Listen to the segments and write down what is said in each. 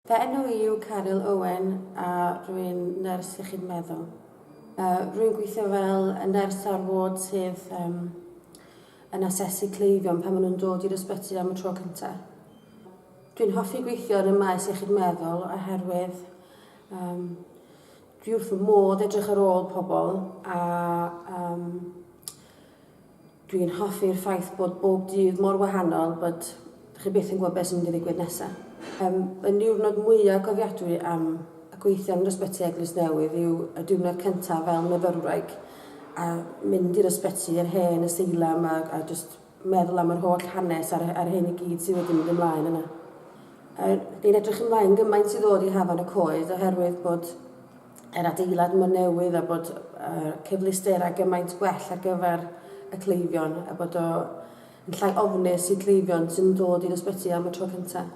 Fy enw i yw Caryl Owen a rwy'n nyrs iechyd meddwl. Rwy'n gweithio fel y nyrs ar ward sydd um, yn asesu cleifion pan maen nhw'n dod i'r ysbyty am y tro cyntaf. Dwi'n hoffi gweithio yn y maes iechyd meddwl oherwydd um, dwi wrth fy modd edrych ar ôl pobl a um, Dwi'n hoffi'r ffaith bod bob dydd mor wahanol bod chi byth yn gwybod beth sy'n mynd i ddigwydd nesaf. Um, y niwrnod mwyaf cofiadwy am y gweithio yn yr ysbyty Eglwys Newydd yw y diwrnod cyntaf fel myfyrwraig a mynd i'r ysbyty, yr hen asylum a, a just meddwl am yr holl hanes a'r, a'r hyn i gyd sydd wedi mynd ymlaen yna. A ni'n edrych ymlaen gymaint i ddod i Hafan y Coed oherwydd bod yr adeilad mor newydd a bod uh, cyfleusterau gymaint gwell ar gyfer y cleifion a bod o yn llai ofnus i cleifion sy'n dod i'r ysbyty am y tro cyntaf.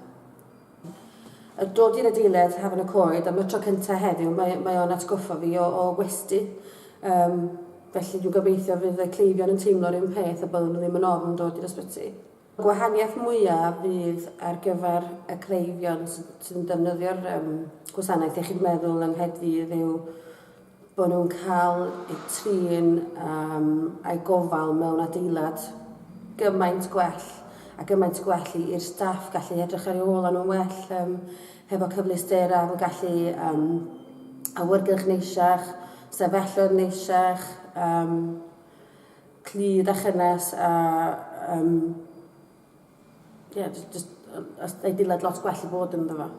Y dod i'r adeilad Hafan y Coed am y tro cyntaf heddiw, mae, mae o'n atgoffa fi o, o westy. Um, felly dwi'n gobeithio fydd y cleifion yn teimlo'r un peth a bod nhw ddim yn ofn dod i'r ysbyty. Y gwahaniaeth mwyaf fydd ar gyfer y cleifion sydd yn defnyddio'r um, gwasanaeth iechyd meddwl yng Nghaerdydd yw bod nhw'n cael eu trin um, a'i gofal mewn adeilad gymaint gwell a gymaint gwell i'r staff gallu edrych ar eu ôl nhw'n well um, hefo cyfleusterau, yn gallu um, awyrgylch neisiach, stafelloedd neisiach, um, clyd a chynnes a um, yeah, just, just, adeilad lot gwell i fod ynddo fo.